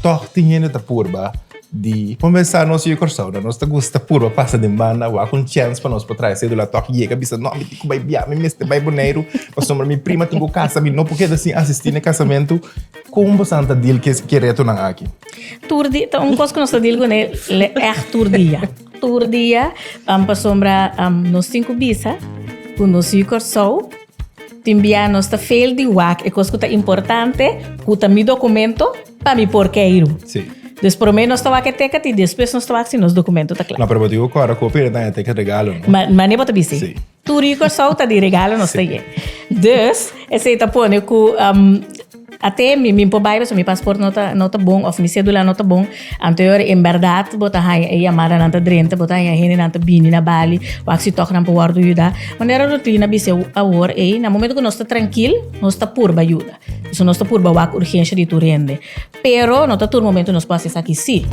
Tòg tin hende ta purba di komensá nos yu Kòrsou. Nos ta gusta purba pasa den banda, wak un chèns pa nos por traha e sédula tòg yega bisa no mi tin ku bai bia, mi mester bai Boneiru pasobra mi prima tin ku kasa, mi no por keda sin asistí na e kasamentu. Kon boso ta deal ku e retonan aki? Tur dia, ta un kos ku nos ta deal kuné ègt tur dia. Tur dia, pasobra nos tin ku bisa ku nos yu Kòrsou tin bia nos ta fail di wak e kos ku ta importante ku ta mi dokumento pa mi por keiru. Sí. Dus promé nos ta wak e teket i despues nos ta wak si nos dokumento ta kla. No, pero bo tin ku kòrda ku hopi hende ta haña teket regalo, no? Ma, mane bo ta bisa? Sí. Tur yu Kòrsou ta di regalo nos ta ye. Dus, esei ta pone ku Ate mi mi por bai pasobra mi paspoort no ta no ta bon of mi cedula no ta bon. Anto e ora en berdad bo ta haña e yamadanan ta drenta, bo ta haña hendenan ta bini na bali wak si tog nan por wordo yuda. Manera Rutlina bisa awor ey na momento ku nos ta trankil nos ta purba yuda. Pasobra nos ta purba wak urgensha di tur hende. Pero no ta tur momento nos por hasi esaki si.